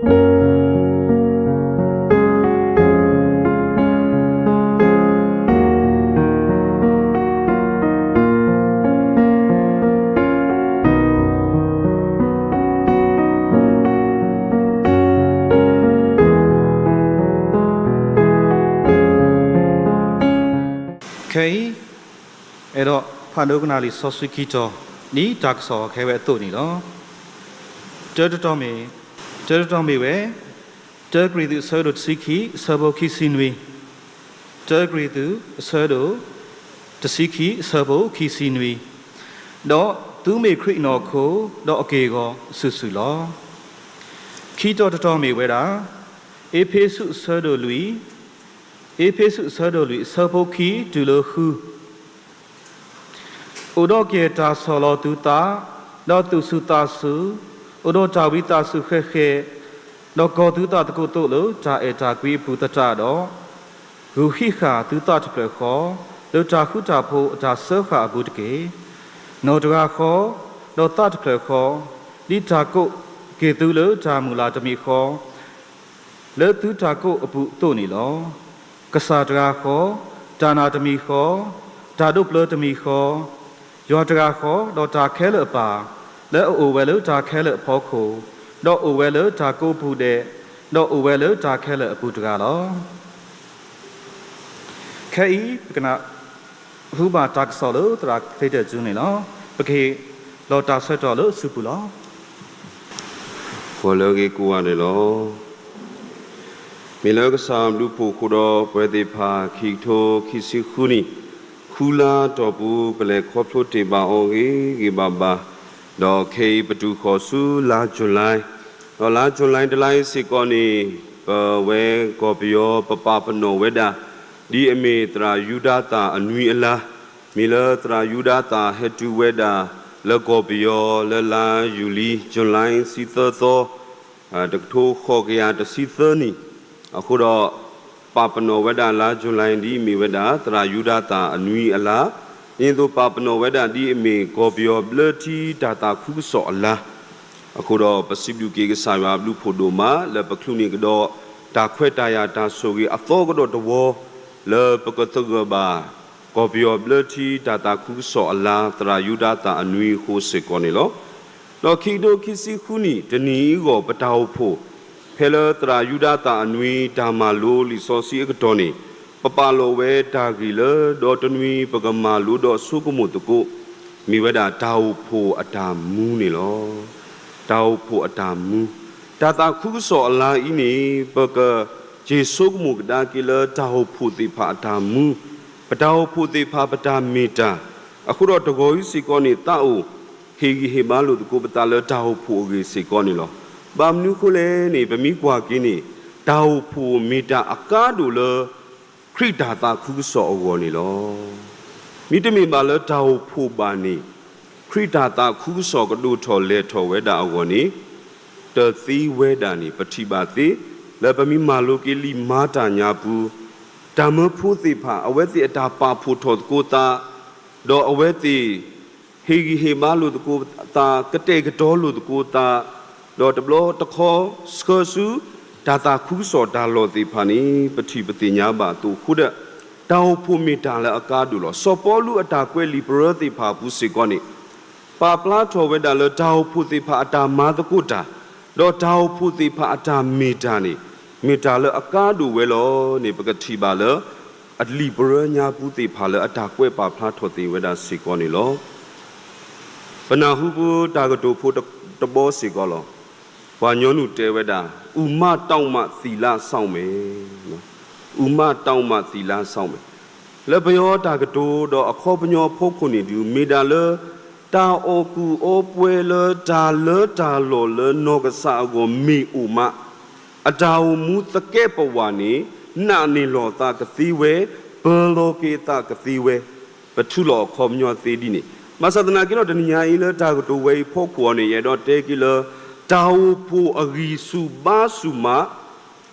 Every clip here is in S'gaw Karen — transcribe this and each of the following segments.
ခဲအံၤ အဲၣ်ဒိးဖးဒိကနၣ်လံာ်စီဆှံခံတီၤ ဒ်တၢ်ကစီၣ်ခဲဝဲအသိးန့ၣ်လီၤ. တၢတတီၤမ့ၢ်, တၢတတီၤမ့ၢ်ဝဲ တၢကရံၣ်သူးအဆၢဒိၣ်တဆံခံ အဆၢဖိခံဆံနွံ, တၢကရံၣ်သူးအဆၢဒိၣ်တဆံခံ အဆၢဖိခံဆံနွံ, ဒီးသုမ့ၢ်ခရံာ်အနီၢ်ခိ ဒီးအက့ၢ်အဂီၤအစုာ်စုာ်လီၤ. ခံတီၤတတီၤမ့ၢ်ဝဲဒၣ် အ့းဖ့းစူးအဆၢဒိၣ်လွံၢ်, အ့းဖ့းစူးအဆၢဒိၣ်လွံၢ် အဆၢဖိခံတုၤလၢဃု အိၣ်ဒီးကဲတၢ်ဆီၣ်လီၤသုသး, ဒီးသူၣ်စူၤသးစူၤ, အိၣ်ဒီးတၢ်ဝံသးစူၤဃဲးဃဲး, ဒီးကီၢ်သုသးသကိးသိးလၢတၢ်အဲၣ်တၢ်ကွံအပူၤသတးဒီး, ဂုာ်ဟံးဃာ်သုသးတဖျၢၣ်ဃီ, လၢတၢ်ဃူတၢ်ဖိးအတၢ်စၢဃာ်အပူၤတက့ၢ်. နီၢ်တဂၤဃီ, ဒီးသးတဖျၢၣ်ဃီ, ဒ်တၢ်ကိးက့ၤသုလၢတၢ်မုၢ်လၢ်တမံၤဃီ, လၢသုတၢ်ကိးအပူၤအသိးန့ၣ်လီၤ. ကစၢ်တဂၤဃီ, တၢ်နာ်တမံၤဃီ, တၢ်ဒိးဘျၢတမံၤဃီ, ယွၤတဂၤဃီ, ဒီးတၢ်ခဲလၢာ်အပၢ်, လၢအအိၣ်ဝဲလၢတၢ်ခဲလၢာ်အဖီခိၣ်, ဒီးအိၣ်ဝဲလၢတၢ်ကိးပူၤဒဲး, ဒီးအိၣ်ဝဲလၢတၢ်ခဲလၢာ်အပူၤတဂၤလီၤ. ခဲအံၤ ပကနၢ်ဟူဘၣ်တၢ်ကစီၣ်လၢသရၣ်သ့တၢၢ်ကၠူန့ၣ်လီၤ. ပကဟ့ၣ်လီၤတၢ်ဆၢကတီၢ်လၢအစုပူၤလီၤ. ဂီၤလၢအဂ့ၤကိးဂၤဒဲးလီၤ. မ့ၢ်လၢကစၢ်ဘျုးဖှိၣ်အဃိဒီး ပဝဲသ့ၣ်တဖၣ် ခံကထိခံဆံဃုနံၣ် ဃုလါအတီၢ်ပူၤ ပလဲၤခီဖျိတ့ၢ်ဘၣ်အီၤဂ့ၤဂ့ၤဘၣ်ဘၣ်, ဒီးခဲအံၤပတုၤဃီၤဆူလါ July, ဒီးလါ July တလါအံၤစ့ၢ်ကီးန့ၣ် ပဝဲကီၢ်ပယီၤပပာ်ပနီၣ်ဝဲဒၣ် ဒ်အမ့ၢ်သရၣ်ယူဒၤသၣ်အနွံအလါ, မ့ၢ်လၢသရၣ်ယူဒၤသၣ်ဟဲတုၤဝဲဒၣ် လၢကီၢ်ပယီၤလၢလါယူၤလံ July ဆံသၢသီ, တကထိဃိးကယၤတဆံသၢနံၣ်, အဃိဒီး ပာ်ပနီၣ်ဝဲဒၣ်လါ July ဒ်အမ့ၢ်ဝဲဒၣ် သရၣ်ယူဒၤသၣ်အနွံအလါ, ဒ်သိးပာ်ပနီၣ်ဝဲဒၣ်ဒ်အမ့ၢ်ကီၢ်ပယီၤဘျၢထံတၢ်သးခုကစီၣ်အလါ, အဃိဒီး ပစံးဘျုးက့ၤကစၢ်ယွၤအဘျုးဖှိၣ်ဒိၣ်မး လၢပချုးန့ၢ်ကဒီး တၢ်ခွဲးတၢ်ယာ်တၢ်ဆိၣ်ဂ့ၤအသီကဒီးတဝီ လၢပကသဂၢၢ်ဘၣ် ကီၢ်ပယီၤဘျၢထံတၢ်သးခုကစီၣ်အလါ သရၣ်ယူဒၤသၣ်အနွံအဃိစ့ၢ်ကီးန့ၣ်လီၤ. ဒီးခံကထိခံဆံဃုနံၣ် တနံၤအံၤအဂီၢ် ပတၢ်အိၣ်ဖှိၣ် ဖဲလၢသရၣ်ယူဒၤသၣ်အနွံတၢ်မၤလိလံာ်စီဆှံအကတီၢ်န့ၣ် ပပာ်လီၤဝဲတၢ်ဂ့ၢ်လၢ ဒီးတနွံပကမၤလိဒီးဆိကမိၣ်သကိး မ့ၢ်ဝဲဒၣ်တၢ်အိၣ်ဖှိၣ်အတၢ်မူန့ၣ်လီၤ. တၢ်အိၣ်ဖှိၣ်အတၢ်မူ, တၢ်သးခုကစီၣ်အလါအံၤန့ၣ် ပကက့ၤဆိကမိၣ်ကဒါက့ၤလၢတၢ်အိၣ်ဖှိၣ်သ့ၣ်တဖၣ်အတၢ်မူ, ပတၢ်အိၣ်ဖှိၣ်သ့ၣ်တဖၣ်ပတၢ်မ့ၢ်တၢ်, အဃိဒီးတဂီၤအံၤစ့ၢ်ကီးန့ၣ် သးအိၣ်ဟ့ၣ်ဂံၢ်ဟ့ၣ်ဘါလိာ်သကိးပသးလၢတၢ်အိၣ်ဖှိၣ်အဂ့ၢ်စ့ၢ်ကီးန့ၣ်လီၤ. ဘၣ်မနုၤအဃိလဲၣ်န့ၣ် ပမ့ၢ်ကွၢ်က့ၤန့ၣ် တၢ်အိၣ်ဖှိၣ်မ့ၢ်တၢ်အကါဒိၣ်လၢ ခရံာ်တၢ်သးခုကစီၣ်အဂီၢ်န့ၣ်လီၤ. မ့တမ့ၢ်ဘၣ်လၢတၢ်အိၣ်ဖှိၣ်ဘၣ်န့ၣ် ခရံာ်တၢ်သးခုကစီၣ်ကဒိၣ်ထီၣ်လဲၢ်ထီၣ်ဝဲဒၣ်အဂီၢ်န့ၣ် တသ့ဝဲဒၣ်န့ၣ် ပထံၣ်ဘၣ်သ့ လၢပမ့ၢ်မၤလိက့ၤလံာ်မၤတၢ်ညါပူၤ, တၢ်မၢဖိသ့ၣ်တဖၣ် အဝဲသ့ၣ်အတၢ်ပာ်ဖှိၣ်ထီၣ်သကိးသး, ဒီးအဝဲသ့ၣ် ဟ့ၣ်ဂံၢ်ဟ့ၣ်ဘါလိာ်သကိးသး, ကတဲာ်ကတီၤလိာ်သကိးသး, ဒီးတဘျီတခီ ဆှၢဆူ တၢ်သးခုကစီၣ်တၢ်လီၢ်သ့ၣ်တဖၣ်န့ၣ် ပထံၣ်ပသ့ၣ်ညါဘၣ်အသိးအဃိဒီး တၢ်အိၣ်ဖှိၣ်မ့ၢ်တၢ်လၢအကါဒိၣ်လီၤ. စီၤပီလူးအတၢ်ကွဲးလံာ်ပရၢသ့ၣ်တဖၣ်အပူၤစ့ၢ်ကီးန့ၣ် ပာ်ဖျါထီၣ်ဝဲဒၣ်လၢတၢ်အိၣ်ဖှိၣ်သ့ၣ်တဖၣ်အတၢ်မၤသကိးတၢ်, ဒီးတၢ်အိၣ်ဖှိၣ်သ့ၣ်တဖၣ်အတၢ်မ့ၢ်တၢ်န့ၣ် မ့ၢ်တၢ်လၢအကါဒိၣ်ဝဲလီၤန့ၣ် ပကထံၣ်ဘၣ်လၢ အလံာ်ပရၢညါပူၤသ့ၣ်တဖၣ်လၢအတၢ်ကွဲးပာ်ဖျါထီၣ်သ့ဝဲဒၣ်စ့ၢ်ကီးန့ၣ်လီၤ. ပနၢ်ဟူပတၢ်ကတိၤဖိတဘီစ့ၢ်ကီးလီၤ. ပှၤကညီနုၢ်တဲဝဲဒၣ် ဦးမတောင်းမှ သီလစောင့်မယ်, ဦးမတောင်းမှ သီလစောင့်မယ်. လၢပယီၤတၢ်ကတိၤဒီးအခီပညီအဖီခိၣ်န့ၣ်ဒုး မ့ၢ်ဒၣ်လၢ တၢ်အီၣ်ကူၣ်အီပှဲၤလၢတၢ်လၢတၢ်လီၢ်လၢနီၢ်ကစၢ်အဂီၢ်မ့ၢ်အိၣ်မး အတၢ်အိၣ်မူသကဲးပဝးန့ၣ် နာ်န့ၢ်လီၤအသးကသ့ဝဲ, ပၢၤလီၤက့ၤအသးကသ့ဝဲ, ပထူလီၤအခီပညီသ့ဒ်န့ၣ်. ဘၣ်ဆၣ်သနာ်က့ဒီး တနံၤညါအံၤလၢတၢ်ကတိၤဝဲအံၤဖီခိၣ်အီၤန့ၣ် ယအဲၣ်ဒိးတဲက့ၤလၢ တၢ်အိၣ်ဖှိၣ်အဂံၢ်ဆူၣ်ဘါဆူၣ်မး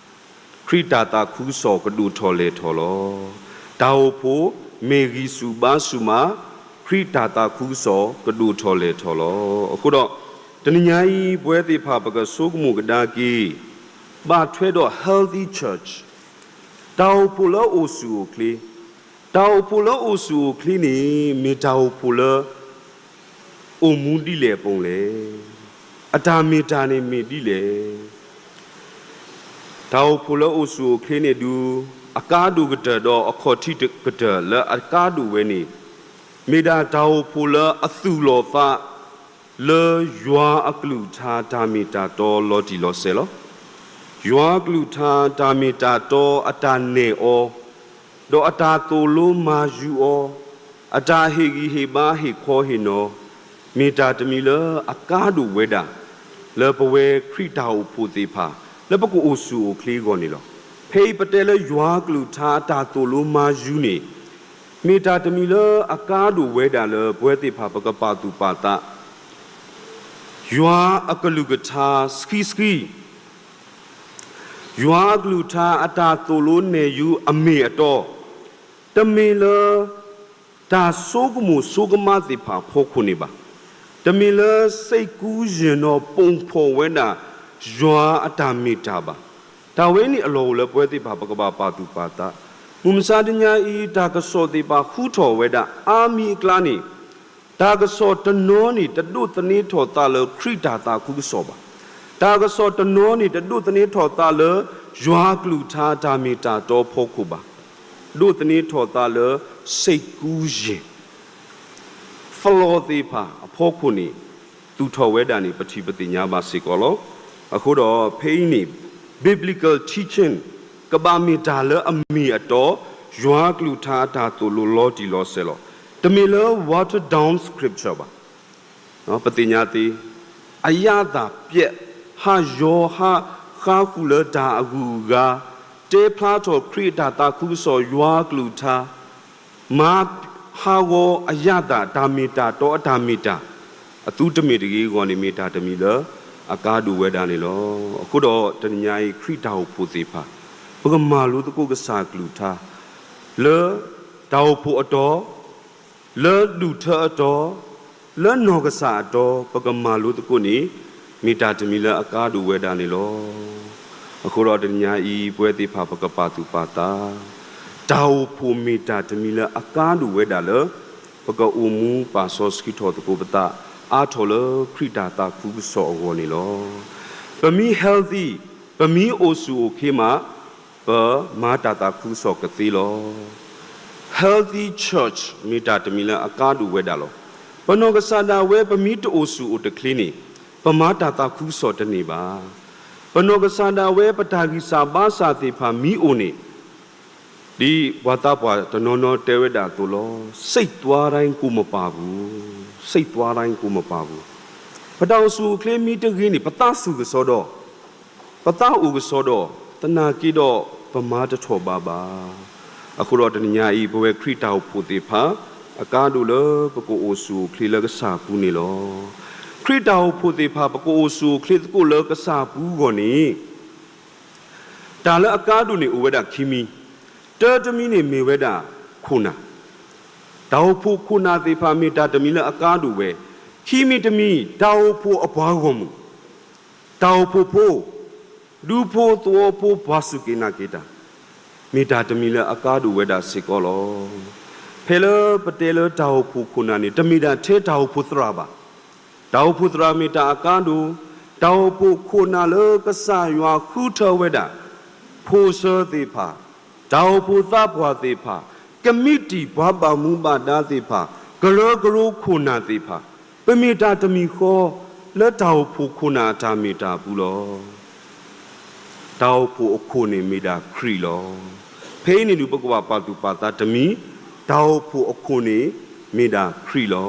ခရံာ်တၢ်သးခုကစီၣ်ကဒိၣ်ထီၣ်လဲၢ်ထီၣ်လီၤ. တၢ်အိၣ်ဖှိၣ်မ့ၢ်ဂံၢ်ဆူၣ်ဘါဆူၣ်မး ခရံာ်တၢ်သးခုကစီၣ်ကဒိၣ်ထီၣ်လဲၢ်ထီၣ်လီၤ. အဃိဒီး တနံၤညါအံၤ ပဝဲသ့ၣ်တဖၣ်ပကဆိကမိၣ်ကဒါက့ၤ ဘၣ်ထွဲဒီး healthy church, တၢ်အိၣ်ဖှိၣ်လၢအိၣ်ဆူၣ်အိၣ်ချ့, တၢ်အိၣ်ဖှိၣ်လၢအိၣ်ဆူၣ်အိၣ်ချ့န့ၣ် မ့ၢ်တၢ်အိၣ်ဖှိၣ်လၢ အိၣ်မူဒ်လဲၣ်အပူၤလဲၣ်, အတၢ်မ့ၢ်တၢ်န့ၣ်မ့ၢ်ဒ်လဲၣ်. တၢ်အိၣ်ဖှိၣ်လၢအိၣ်ဆူၣ်အိၣ်ချ့န့ၣ်ဒုး အကါဒိၣ်ကတၢၢ်ဒီးအခီၣ်ထံးကတၢၢ်လၢအကါဒိၣ်ဝဲန့ၣ် မ့ၢ်ဒၣ်တၢ်အိၣ်ဖှိၣ်လၢအသူၣ်လီၤသး လၢယွၤအကလုၢ်ကထါတၢ်မ့ၢ်တၢ်တီလီၤတံၢ်လီၤဆဲးလီၤ. ယွၤအကလုၢ်ကထါတၢ်မ့ၢ်တၢ်တီအတၢ်နဲၣ်အီၤ, ဒီးအတၢ်သိၣ်လိမၤယူၤအီၤ, အတၢ်ဟ့ၣ်ဂံၢ်ဟ့ၣ်ဘါဟ့ၣ်ခီဟ့ၣ်နီၤ, မ့ၢ်တၢ်တမံၤလၢအကါဒိၣ်ဝဲဒၣ် လၢပဝဲခရံာ်တၢ်အိၣ်ဖှိၣ်သ့ၣ်တဖၣ် လၢပကအိၣ်ဆူၣ်အိၣ်ချ့အဂီၢ်န့ၣ်လီၤ. ဖဲအံၤပတဲလၢယွၤအကလုၢ်ကထါအတၢ်သိၣ်လိမၤယူၤန့ၣ် မ့ၢ်တၢ်တမံၤလၢအကါဒိၣ်ဝဲဒၣ်လၢပဝဲသ့ၣ်တဖၣ်ပကပာ်သူၣ်ပာ်သး ယွၤအကလုၢ်ကထါဆှံဆှံ, ယွၤအကလုၢ်ကထါအတၢ်သိၣ်လိနဲၣ်ယူၤအမ့ၢ်အတီ, တမ့ၢ်လၢ တၢ်ဆိကမိၣ်ဆိကမးသ့ၣ်တဖၣ်အဖီခိၣ်န့ၣ်ဘၣ်. တမ့ၢ်လၢစိတ်ကူးယဉ်ဒီး ပုံဖော်ဝဲဒၣ် ယွၤအတၢ်မ့ၢ်တၢ်ဘၣ်. တၢ်ဝဲန့ၣ်အလီၢ်အိၣ်လၢပဝဲသ့ၣ်တဖၣ်ပကဘၣ်ပာ်သူၣ်ပာ်သး. မုၢ်မဆါတနံၤအံၤ တၢ်ကစီၣ်သ့ၣ်တဖၣ်ဟူထီၣ်ဝဲဒၣ်အါမံၤအကျါန့ၣ် တၢ်ကစီၣ်တနီၤန့ၣ် တဒိးသန့ၤထီၣ်သးလၢခရံာ်တၢ်သးခုကစီၣ်ဘၣ်. တၢ်ကစီၣ်တနီၤန့ၣ် တဒိးသန့ၤထီၣ်သးလၢ ယွၤအကလုၢ်ကထါတၢ်မ့ၢ်တၢ်တီအဖီခိၣ်ဘၣ်. ဒိးသန့ၤထီၣ်သးလၢ စိတ်ကူးယဉ် flaw သ့ၣ်တဖၣ်အဖီခိၣ်န့ၣ် သူၣ်ထီၣ်ဝဲဒၣ်န့ၣ် ပထံၣ်ပသ့ၣ်ညါဘၣ်စ့ၢ်ကီးလီၤ. အဃိဒီးဖဲအံၤန့ၣ် biblical teaching ကဘၣ်မ့ၢ်တၢ်လၢအမ့ၢ်အတီ, ယွၤအကလုၢ်ကထါအတၢ်သိၣ်လိလီၤတံၢ်လီၤဆဲးလီၤ. တမ့ၢ်လၢ watered down scripture ဘၣ်. ပသ့ၣ်ညါသ့, အရသာပျက်, ဟးယီၤဟးဃါဃုာ်လၢတၢ်အဂုၤအဂၤ, တဲဖျါထီၣ်ခရံာ်အတၢ်သးခုကစီၣ် ယွၤအကလုၢ်ကထါ, မၤဟးဂီၤအရသာ တၢ်မ့ၢ်တၢ်တီအတၢ်မ့ၢ်တၢ်, အသုတမ့ၢ်တဂ့ၤအဂီၢ်န့ၣ် မ့ၢ်တၢ်တမံၤလၢအကါဒိၣ်ဝဲဒၣ်န့ၣ်လီၤ. အဃိဒီးတနံၤညါအံၤ ခရံာ်တၢ်အိၣ်ဖှိၣ်သ့ၣ်တဖၣ် ပကမၤလိသကိးကစၢ်အကလုၢ်ကထါ လၢတၢ်အိၣ်ဖှိၣ်အတီ လၢဒူၣ်ထၢအတီ, လၢနီၢ်ကစၢ်အတီ ပကမၤလိသကိးန့ၣ် မ့ၢ်တၢ်တမံၤလၢအကါဒိၣ်ဝဲဒၣ်န့ၣ်လီၤ. အဃိဒီးတနံၤညါအံၤ ပဝဲသ့ၣ်တဖၣ်ပကပာ်သူၣ်ပာ်သး, တၢ်အိၣ်ဖှိၣ်မ့ၢ်တၢ်တမံၤလၢအကါဒိၣ်ဝဲဒၣ်လၢ ပကအိၣ်မူပာ်စီဆှံထီၣ်သကိးပသး အါထီၣ်လၢခရံာ်တၢ်သးခုကစီၣ်အဂီၢ်န့ၣ်လီၤ. ပမ့ၢ် healthy, ပမ့ၢ်အိၣ်ဆူၣ်အိၣ်ချ့မး ပမၤတၢ်သးခုကစီၣ်ကသ့လီၤ. Healthy church မ့ၢ်တၢ်တမံၤလၢအကါဒိၣ်ဝဲဒၣ်လီၤ. ပနီၢ်ကစၢ်ဒၣ်ဝဲ ပမ့ၢ်တအိၣ်ဆူၣ်အိၣ်တချ့န့ၣ် ပမၤတၢ်သးခုကစီၣ်တန့ၢ်ဘၣ်. ပနီၢ်ကစၢ်ဒၣ်ဝဲ ပတၢ်ဂံၢ်စၢ်ဘါစၢ်သ့ၣ်တဖၣ်မ့ၢ်အိၣ်န့ၣ် ဒ်ပှၤသးပှၢ်တနီၤနီၤတဲဝဲဒၣ်အသိးလီၤ. စိတ်သွားတိုင်း ကိုယ်မပါဘူး, စိတ်သွားတိုင်း ကိုယ်မပါဘူး. ပတၢ်အိၣ်ဆူၣ်အိၣ်ချ့မ့ၢ်တဂ့ၤန့ၣ် ပသးဆူၣ်ကစီဒီး ပသးအိၣ်ကစီဒီး သနာ်က့ဒီးပမၤတထီၣ်ဘးဘၣ်. အဃိဒီးတနံၤညါအံၤ ပဝဲခရံာ်တၢ်အိၣ်ဖှိၣ်သ့ၣ်တဖၣ် အကါဒိၣ်လၢပကအိၣ်ဆူၣ်အိၣ်ချ့လၢကစၢ်အပူၤန့ၣ်လီၤ. ခရံာ်တၢ်အိၣ်ဖှိၣ်သ့ၣ်တဖၣ် ပကအိၣ်ဆူၣ်အိၣ်ချ့သကိးလၢကစၢ်အပူၤအဂီၢ်န့ၣ် တၢ်လၢအကါဒိၣ်န့ၣ်အိၣ်ဝဲဒၣ်ခံမံၤ, တၢတမံၤန့ၣ်မ့ၢ်ဝဲဒၣ်ခိၣ်နၢ်, တၢ်အိၣ်ဖှိၣ်ခိၣ်နၢ်သ့ၣ်တဖၣ်မ့ၢ်တၢ်တမံၤလၢအကါဒိၣ်ဝဲ, ခံမံၤတမံၤ တၢ်အိၣ်ဖှိၣ်အပှၤဂီၢ်မုၢ်, တၢ်အိၣ်ဖှိၣ်ဖိ, ဒူဖိသဝီဖိ ပှၤစူၢ်က့ၤနာ်က့ၤတၢ်, မ့ၢ်တၢ်တမံၤလၢအကါဒိၣ်ဝဲဒၣ်စ့ၢ်ကီးလီၤ. ဖဲလၢပတဲလၢတၢ်အိၣ်ဖှိၣ်ခိၣ်နၢ်န့ၣ် တမ့ၢ်ဒၣ်ထဲတၢ်အိၣ်ဖှိၣ်သရၣ်ဘၣ်. တၢ်အိၣ်ဖှိၣ်သရၣ်မ့ၢ်တၢ်အကါဒိၣ်, တၢ်အိၣ်ဖှိၣ်ခိၣ်နၢ်လၢကစၢ်ယွၤဃုထၢဝဲဒၣ်, ဖိဆၢသ့ၣ်တဖၣ်, တၢ်အိၣ်ဖှိၣ်သးပှၢ်သ့ၣ်တဖၣ်, ကမံးတံာ်ပှၤဘၣ်မူဘၣ်ဒါသ့ၣ်တဖၣ်, ကရၢကရိခိၣ်နၢ်သ့ၣ်တဖၣ်, ပမ့ၢ်တၢ်တမံၤဃီ လၢတၢ်အိၣ်ဖှိၣ်ခိၣ်နၢ်အတၢ်မ့ၢ်တၢ်ပူၤလီၤ. တၢ်အိၣ်ဖှိၣ်အခိၣ်န့ၣ်မ့ၢ်ဒၣ်ခရံာ်လီၤ. ဖဲအံၤန့ၣ်ဒုး ပကဘၣ်ပာ်သူၣ်ပာ်သးတမံၤ, တၢ်အိၣ်ဖှိၣ်အခိၣ်န့ၣ်မ့ၢ်ဒၣ်ခရံာ်လီၤ.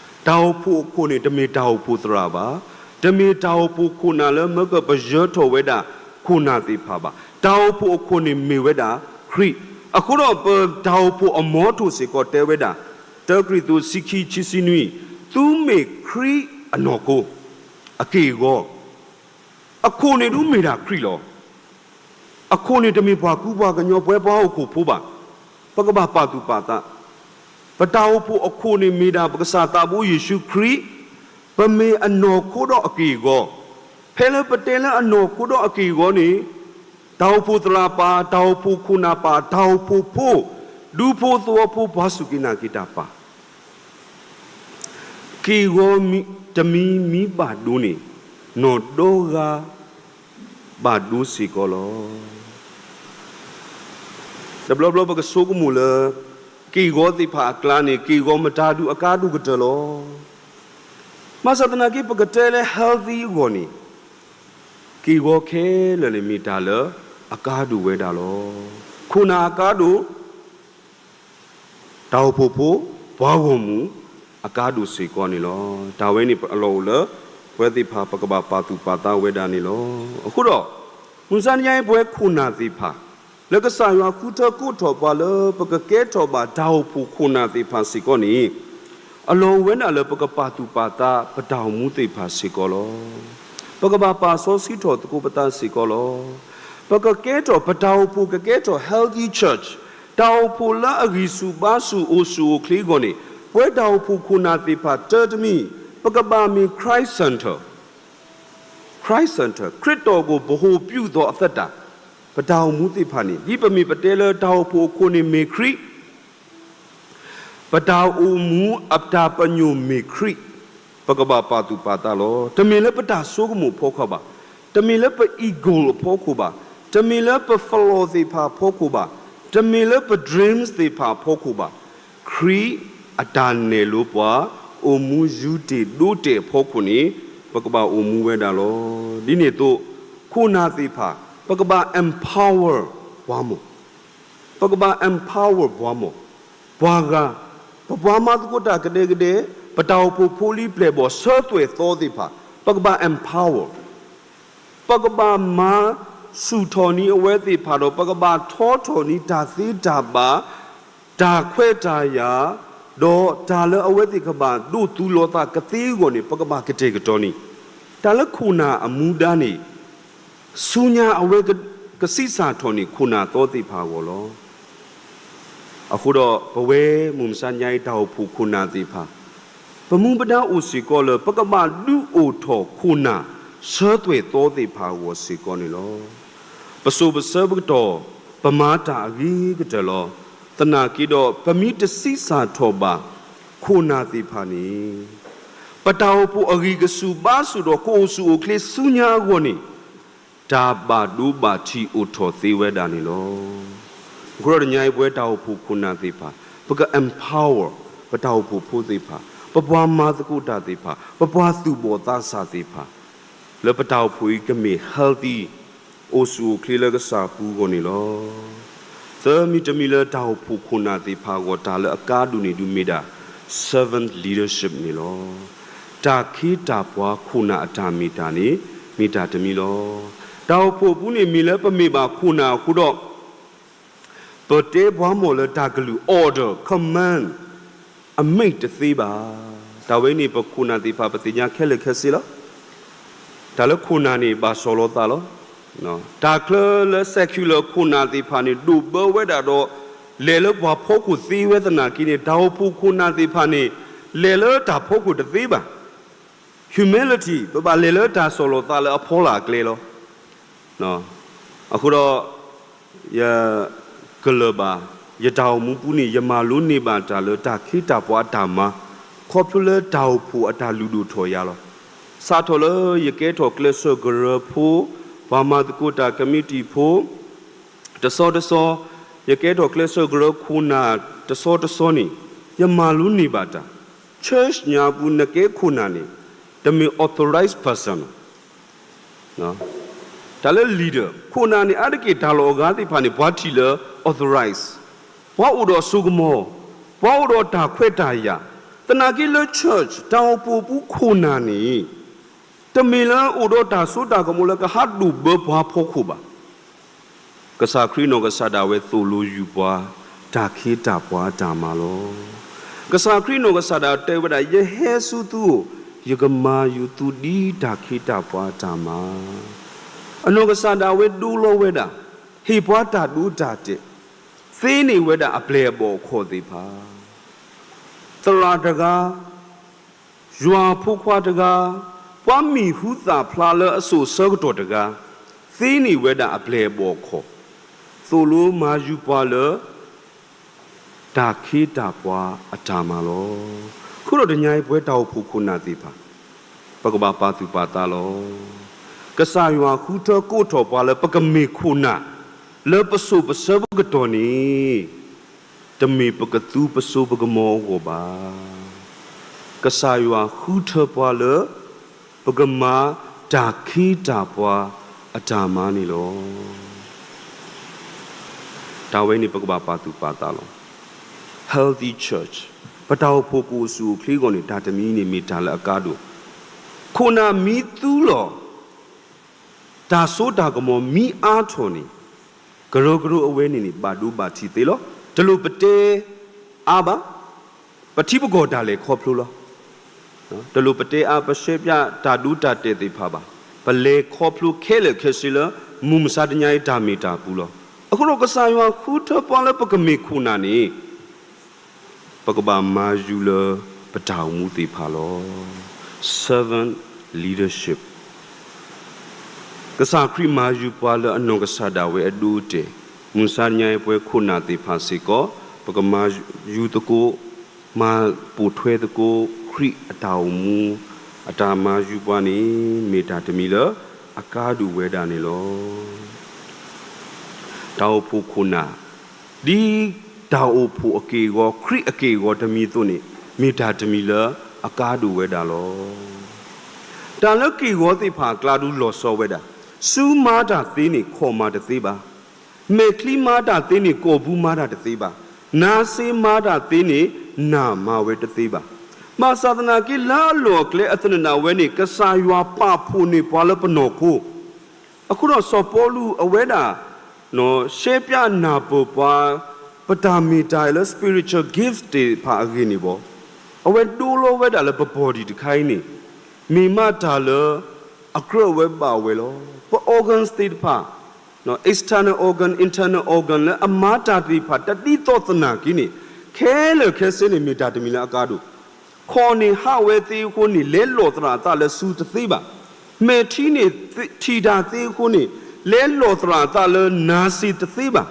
တၢ်အိၣ်ဖှိၣ်အခိၣ်န့ၣ် တမ့ၢ်တၢ်အိၣ်ဖှိၣ်သရၣ်ဘၣ်, တမ့ၢ်တၢ်အိၣ်ဖှိၣ်ခိၣ်နၢ်လၢမၢကပယၢၤထီၣ်ဝဲဒၣ်ခိၣ်နၢ်သ့ၣ်တဖၣ်ဘၣ်. တၢ်အိၣ်ဖှိၣ်အခိၣ်န့ၣ်မ့ၢ်ဝဲဒၣ်ခရံာ်. အဃိဒီးပတၢ်အိၣ်ဖှိၣ်အမီထိၣ်စ့ၢ်ကီးတဲဝဲဒၣ်, တၢကရံၣ်သူး ဆံခံ ဆံဆံနွံ, သုမ့ၢ်ခရံာ်အနီၢ်ခိ အက့ၢ်အဂီၤ, အခိၣ်န့ၣ်ဒုးမ့ၢ်ဒၣ်ခရံာ်လီၤ. အခိၣ်န့ၣ်တမ့ၢ်ပှၤကူပှၤကညီ ပှၤဟီၣ်ခိၣ်ဖိဘၣ်. ပကဘၣ်ပာ်သူၣ်ပာ်သး, ပတၢ်အိၣ်ဖှိၣ်အခိၣ်န့ၣ်မ့ၢ်ဒၣ်ပကစၢ်သးဘိယ့ၣ်ၡူးခရံာ်, ပမ့ၢ်အနီၢ်ခိဒီးအက့ၢ်အဂီၤ. ဖဲလၢပတဲလၢအနီၢ်ခိဒီးအက့ၢ်အဂီၤန့ၣ် တၢ်အိၣ်ဖှိၣ်သရၣ်ပၢ်, တၢ်အိၣ်ဖှိၣ်ခိၣ်နၢ်ပၢ်, တၢ်အိၣ်ဖှိၣ်ဖိ, ဒူဖိသဝီဖိ, ပှၤစူၢ်က့ၤနာ်က့ၤတၢ်ပၢ်, က့ၢ်ဂီၤတမံၤမံၤဘၣ်ဒိန့ၣ်, နီၢ်ဒီဂၤဘၣ်ဒိစ့ၢ်ကီးလီၤ. တဘျီဘျီပကဆိကမိၣ်လၢ က့ၢ်ဂီၤသ့ၣ်တဖၣ်အကျါန့ၣ် က့ၢ်ဂီၤမတၤဒုးအကါဒိၣ်ကတၢၢ်လီၤ. ဘၣ်ဆၣ်သနာ်က့ ပကတဲလၢ healthy အဂီၢ်န့ၣ် က့ၢ်ဂီၤခဲလၢာ်န့ၣ် မ့ၢ်တၢ်လၢအကါဒိၣ်ဝဲဒၣ်လီၤ. ခိၣ်နၢ်အကါဒိၣ်, တၢ်အိၣ်ဖှိၣ်ဖိ, ပှၤဂီၢ်မုၢ်အကါဒိၣ်စ့ၢ်ကီးန့ၣ်လီၤ. တၢ်ဝဲန့ၣ်အလီၢ်အိၣ်လၢ ပဝဲသ့ၣ်တဖၣ် ပကဘၣ်ပာ်သူၣ်ပာ်သးဝဲဒၣ်န့ၣ်လီၤ. အဃိဒီး မုၢ်မဆါတနံၤအံၤ ပဝဲခိၣ်နၢ်သ့ၣ်တဖၣ် လၢကစၢ်ယွၤဃုထၢကိးထီၣ်ပှၤလၢ ပကကဲထီၣ်ဘၣ်တၢ်အိၣ်ဖှိၣ်ခိၣ်နၢ်သ့ၣ်တဖၣ်စ့ၢ်ကီးန့ၣ်, အလီၢ်အိၣ်ဝဲဒၣ်လၢပကပာ်သူၣ်ပာ်သးပတၢ်အိၣ်မူသ့ၣ်တဖၣ်စ့ၢ်ကီးလီၤ. ပကဘၣ်ပာ်စီဆှံထီၣ်သကိးပသးစ့ၢ်ကီးလီၤ. ပကကဲထီၣ် ပတၢ်အိၣ်ဖှိၣ်ကကဲထီၣ် healthy church, တၢ်အိၣ်ဖှိၣ်လၢအဂံၢ်ဆူၣ်ဘါဆူၣ်အိၣ်ဆူၣ်အိၣ်ချ့အဂီၢ်န့ၣ်, ပဝဲတၢ်အိၣ်ဖှိၣ်ခိၣ်နၢ်သ့ၣ်တဖၣ်တၢ်တမံၤ, ပကဘၣ်မ့ၢ် Christ center, Christ center, ခရံာ်တီၢ်ခိၣ် ပဟိၣ်ပျုၢ်သီးအသတး, ပတၢ်အိၣ်မူသ့ၣ်တဖၣ်န့ၣ် ဒ်ပမ့ၢ်ပတဲလၢတၢ်အိၣ်ဖှိၣ်အခိၣ်န့ၣ်မ့ၢ်ခရံာ်, ပတၢ်အိၣ်မူအတၢ်ပညိၣ်မ့ၢ်ခရံာ်, ပကဘၣ်ပာ်သူၣ်ပာ်သးလီၤ. တမ့ၢ်လၢပတၢ်ဆိကမိၣ်အဖီခိၣ်ဘၣ်, တမ့ၢ်လၢပ ego အဖီခိၣ်ဘၣ်, တမ့ၢ်လၢပ follow သ့ၣ်တဖၣ်အဖီခိၣ်ဘၣ်, တမ့ၢ်လၢပ dreams သ့ၣ်တဖၣ်အဖီခိၣ်ဘၣ်, ခရံာ်အတၢ်နဲၣ်လိပှၤ အိၣ်မူယူၤတ့ၢ်ဒိတ့ၢ်အဖီခိၣ်န့ၣ် ပကဘၣ်အိၣ်မူဝဲဒၣ်လီၤ. ဒ်န့ၣ်အသိး ခိၣ်နၢ်သ့ၣ်တဖၣ် ပကဘၣ် empower ပှၤမၢ်, ပကဘၣ် empower ပှၤမၢ်, ပှၤဂၤ, ပပှၤမၤသကိးတၢ်ကဒဲကဒဲ, ပတၢ်အိၣ်ဖှိၣ်ဖိလံၤပျဲၢ်ဘီၣ် ဆၢသွဲၣ်သီသ့ၣ်တဖၣ် ပကဘၣ် empower, ပကဘၣ်မၤဆူၣ်ထီၣ်န့ၢ်အဝဲသ့ၣ်တဖၣ်ဒီး ပကဘၣ်ထီထီၣ်န့ၢ်တၢ်သ့တၢ်ဘၣ်, တၢ်ခွဲးတၢ်ယာ်, ဒီးတၢ်လၢအဝဲသ့ၣ်ကဘၣ်ဒိးသူလီၤသးကသ့အဂီၢ်န့ၣ် ပကဘၣ်ကတဲာ်ကတီၤန့ၢ်, တၢ်လၢခိၣ်နၢ်အမူဒါန့ၣ် ဆူညါအဝဲကဆံးစၢ်ထီၣ်န့ၢ်ခိၣ်နၢ်သီသ့ၣ်တဖၣ်အဂီၢ်လီၤ. အဃိဒီးပဝဲမုၢ်မဆါညါအံၤ တၢ်အိၣ်ဖှိၣ်ခိၣ်နၢ်သ့ၣ်တဖၣ် ပမူပဒါအိၣ်စ့ၢ်ကီးလၢ ပကဘၣ်ဒုးအိၣ်ထီၣ်ခိၣ်နၢ်ဆၢသွဲၣ်သီသ့ၣ်တဖၣ်အဂီၢ်စ့ၢ်ကီးန့ၣ်လီၤ. ပစိၤပဆၢပကတီၢ် ပမၤတၢ်အဂ့ၤကတၢၢ်လီၤ. သနာ်က့ဒီး ပမ့ၢ်တဆံးစၢ်ထီၣ်ဘၣ်ခိၣ်နၢ်သ့ၣ်တဖၣ်န့ၣ် ပတၢ်အိၣ်ဖှိၣ်အဂံၢ်ကဆူၣ်ဘါဆူၣ်ဒီး ကအိၣ်ဆူၣ်အိၣ်ချ့ဆူညါအဂီၢ်န့ၣ် တၢ်ဘၣ်ဒိဘၣ်ထံးအိၣ်ထီၣ်သ့ဝဲဒၣ်န့ၣ်လီၤ. အဃိဒီးတနံၤအံၤ ပဝဲတၢ်အိၣ်ဖှိၣ်ခိၣ်နၢ်သ့ၣ်တဖၣ် ပက empower ပတၢ်အိၣ်ဖှိၣ်ဖိသ့ၣ်တဖၣ်, ပပှၤမၤသကိးတၢ်သ့ၣ်တဖၣ်, ပပှၤသူၣ်ဘီၣ်သးစၢ်သ့ၣ်တဖၣ် လၢပတၢ်အိၣ်ဖှိၣ်အံၤကမ့ၢ် healthy, အိၣ်ဆူၣ်အိၣ်ချ့လၢကစၢ်အပူၤအဂီၢ်န့ၣ်လီၤ. သၢမံၤတမံၤလၢတၢ်အိၣ်ဖှိၣ်ခိၣ်နၢ်သ့ၣ်တဖၣ်အဂီၢ် တၢ်လၢအကါဒိၣ်န့ၣ်ဒုးမ့ၢ်ဒၣ် servant leadership န့ၣ်လီၤ. တၢ်ခ့တၢ်ပှၤခိၣ်နၢ်အတၢ်မ့ၢ်တၢ်န့ၣ် မ့ၢ်တၢ်တမံၤလီၤ. တၢ်အိၣ်ဖှိၣ်အပူၤန့ၣ် မ့ၢ်လၢပမ့ၢ်ဘၣ်ခိၣ်နၢ်အဃိဒီး ပတဲပှၤမၢ်လၢတၢ်ကလုၢ် order, command, အမိန့်တသ့ဘၣ်. တၢ်ဝဲန့ၣ် ပခိၣ်နၢ်သ့ၣ်တဖၣ် ပသ့ၣ်ညါခဲလၢာ်ခဲဆ့လီၤ. တၢ်လၢခိၣ်နၢ်န့ၣ် ဘၣ်စီၢ်လီၤသးလီၤ. တၢ်ချၢလၢ secular ခိၣ်နၢ်သ့ၣ်တဖၣ်န့ၣ် ဒိၣ်ဘၢဝဲဒၣ်ဒီး လဲၤလၢပှၤဖီခိၣ်သ့ဝဲသနာ်က့န့ၣ် တၢ်အိၣ်ဖှိၣ်ခိၣ်နၢ်သ့ၣ်တဖၣ်န့ၣ် လဲၤလၢတၢ်ဖီခိၣ်တသ့ဘၣ်. humility ပဘၣ်လဲၤလၢတၢ်စီၢ်လီၤသးလၢအဖီလာ်အကျဲလီၤ. အဃိဒီး ယကလၢၤဘၣ်, ယတၢ်အိၣ်မူပူၤန့ၣ် ယမၤလိန့ၢ်ဘၣ်တၢ်လၢတၢ်ခ့တၢ်ပှၤအတၢ်မၤ, ခီဖျိလၢတၢ်အိၣ်ဖှိၣ်အတၢ်လုၢ်ဒိၣ်ထီၣ်ယၤလီၤ. စးထီၣ်လၢယကဲထီၣ်ကျဲးစၢးကရၢဖိ, ပှၤမၤသကိးတၢ်ကမံးတံာ်ဖိ တဆီတဆီ, ယကဲထီၣ်ကျဲးစၢးကရၢခိၣ်နၢ်တဆီတဆီန့ၣ် ယမၤလိန့ၢ်ဘၣ်တၢ်, church ညါပူၤနကဲခိၣ်နၢ်န့ၣ် တမ့ၢ် authorized person တၢ်လၢ leader ခိၣ်နၢ်န့ၣ် အါတက့ၢ်တၢ်လီၢ်အဂၤသ့ၣ်တဖၣ်န့ၣ် ပှၤထံၣ်လၢ authorize, ပှၤအိၣ်ဒီးစိကမီၤ, ပှၤအိၣ်ဒီးတၢ်ခွဲးတၢ်ယာ်, သနာ်က့လၢ church တၢ်အိၣ်ဖှိၣ်ပူၤခိၣ်နၢ်န့ၣ် တမ့ၢ်လၢအိၣ်ဒီးတၢ်စိတၢ်ကမီၤလၢကဟးဒိၣ်ဘၢပှၤဖီခိၣ်ဘၣ်. ကစၢ်ခရံာ်နီၢ်ကစၢ်ဒၣ်ဝဲသိၣ်လိယူၤပှၤ တၢ်ခ့တၢ်ပှၤအတၢ်မၤလီၤ. ကစၢ်ခရံာ်နီၢ်ကစၢ်ဒၣ်တဲဝဲဒၣ် ယဟဲဆူသုအိၣ် ယကမၤယူၤသုဒ်တၢ်ခ့တၢ်ပှၤအတၢ်မၤ, အနီၢ်ကစၢ်ဒၣ်ဝဲဒိလီၤဝဲဒၣ် ဟ့ၣ်ပှၤတၢ်ဒိတၢ်တဲာ်, သ့န့ၢ်ဝဲဒၣ်အပျဲၢ်အဘီၣ်အခီၣ်သ့ၣ်တဖၣ် သရၣ်တဂၤ, ယွၤဖိခွါတဂၤ, ပှၤမံၤဟူသၣ်ဖျါလၢအစိၣ်ဆၢကတီၢ်တဂၤ, သ့န့ၢ်ဝဲဒၣ်အပျဲၢ်အဘီၣ်အခီၣ်, သိၣ်လိမၤယူၤပှၤလၢ တၢ်ခ့တၢ်ပှၤအတၢ်မၤလီၤ. အဃိဒီးတနံၤအံၤ ပဝဲတၢ်အိၣ်ဖှိၣ်ခိၣ်နၢ်သ့ၣ်တဖၣ် ပကဘၣ်ပာ်သူၣ်ပာ်သးလီၤ. ကစၢ်ယွၤဃုထၢကိးထီၣ်ပှၤလၢပကမ့ၢ်ခိၣ်နၢ် လၢပစိၤပဆၢကတီၢ်န့ၣ် တမ့ၢ်ပကသူပစိပကမီၤအဂီၢ်ဘၣ်. ကစၢ်ယွၤဃုထၢပှၤလၢ ပကမၤတၢ်ခ့တၢ်ပှၤအတၢ်မၤန့ၣ်လီၤ. တၢ်ဝဲန့ၣ်ပကဘၣ်ပာ်သူၣ်ပာ်သးလီၤ. Healthy church, ပတၢ်အိၣ်ဖှိၣ်ကအိၣ်ဆူၣ်အိၣ်ချ့အဂီၢ်န့ၣ် တၢ်တမံၤန့ၣ်မ့ၢ်တၢ်လၢအကါဒိၣ်, ခိၣ်နၢ်မံသူလီၤ တၢ်စိတၢ်ကမီၤမံအါထီၣ်န့ၣ် ကရၢကရိအဝဲန့ၣ်န့ၣ် ဘၣ်ဒိဘၣ်ထံးသ့လီၤ. တလိၣ်ပတဲအါဘၣ်, ပထံပကီၢ်တၢ်လဲၤခီဖျိလီၤ. တလိၣ်ပတဲအါ ပရှဲပၠးတၢ်ဒိတၢ်တဲာ်သ့ၣ်တဖၣ်ဘၣ်. ပလဲၤခီဖျိခဲလၢာ်ခဲဆ့လၢ မုၢ်မဆါတနံၤအံၤတၢ်မ့ၢ်တၢ်ပူၤလီၤ. အဃိဒီးကစၢ်ယွၤဃုထၢပှၤလၢပကမ့ၢ်ခိၣ်နၢ်န့ၣ် ပကဘၣ်မၤယူၤလၢပတၢ်အိၣ်မူသ့ၣ်တဖၣ်လီၤ. Servant leadership, ကစၢ်ခရံာ်မၤယူၤပှၤလၢအနီၢ်ကစၢ်ဒၣ်ဝဲအဒိအတဲာ်, မုၢ်မဆါတနံၤအံၤ ပဝဲခိၣ်နၢ်သ့ၣ်တဖၣ်စ့ၢ်ကီး ပကမၤယူၤသကိး, မၤပိာ်ထွဲသကိး ခရံာ်အတၢ်အိၣ်မူ အတၢ်မၤယူၤပှၤန့ၣ် မ့ၢ်တၢ်တမံၤလၢအကါဒိၣ်ဝဲဒၣ်န့ၣ်လီၤ. တၢ်အိၣ်ဖှိၣ်ခိၣ်နၢ် ဒ်တၢ်အိၣ်ဖှိၣ်အက့ၢ်အဂီၤ ခရံာ်အက့ၢ်အဂီၤတမံၤအသိးန့ၣ် မ့ၢ်တၢ်တမံၤလၢအကါဒိၣ်ဝဲဒၣ်လီၤ. တၢ်လၢက့ၢ်ဂီၤသ့ၣ်တဖၣ်အကျါဒုးလီၤဆီဝဲဒၣ်, စုမၤတၢ်သ့န့ၣ် ခီၣ်မၤတသ့ဘၣ်. မဲာ်ချံမၤတၢ်သ့န့ၣ် ကီၢ်ပူၤမၤတၢ်တသ့ဘၣ်. နါစ့မၤတၢ်သ့န့ၣ် နၢ်မၤဝဲတသ့ဘၣ်. ဘၣ်ဆၣ်သနာ်က့ လၢအလီၢ်အကျဲအသနၢၣ်ဝဲန့ၣ် ကစၢ်ယွၤပာ်ဖှိၣ်န့ၢ်ပှၤလၢပနီၢ်ခိ အဃိဒီးစီၤပီလူးအဝဲဒၣ် ရှဲပၠးနၢ်ပၢၢ်ပှၤ ပတၢ်မ့ၢ်တၢ်လၢ spiritual gifts သ့ၣ်တဖၣ်အဂ့ၢ်န့ၣ်ဘၣ်, အဝဲဒိလီၤဝဲဒၣ်လၢပ body တခါအံၤန့ၣ် မ့ၢ်မးတၢ်လၢအကြၢးဝဲဘၣ်ဝဲလီၤ. ပ organs သ့ၣ်တဖၣ် external organ, internal organ လၢအမၤတၢ်သ့ၣ်တဖၣ် တဒ်သိးသနာ်က့န့ၣ် ခဲလၢာ်ခဲဆ့န့ၣ် မ့ၢ်တၢ်တမံၤလၢအကါဒိၣ် ခီၣ်န့ၣ်ဟးဝဲသ့အဃိန့ၣ် လဲလိာ်သရၣ်အသးလၢစူၤတသ့ဘၣ်. မဲာ်ထံန့ၣ် ထံၣ်တၢ်သ့အဃိန့ၣ် လဲလိာ်သရၣ်အသးလၢနါစ့တသ့ဘၣ်.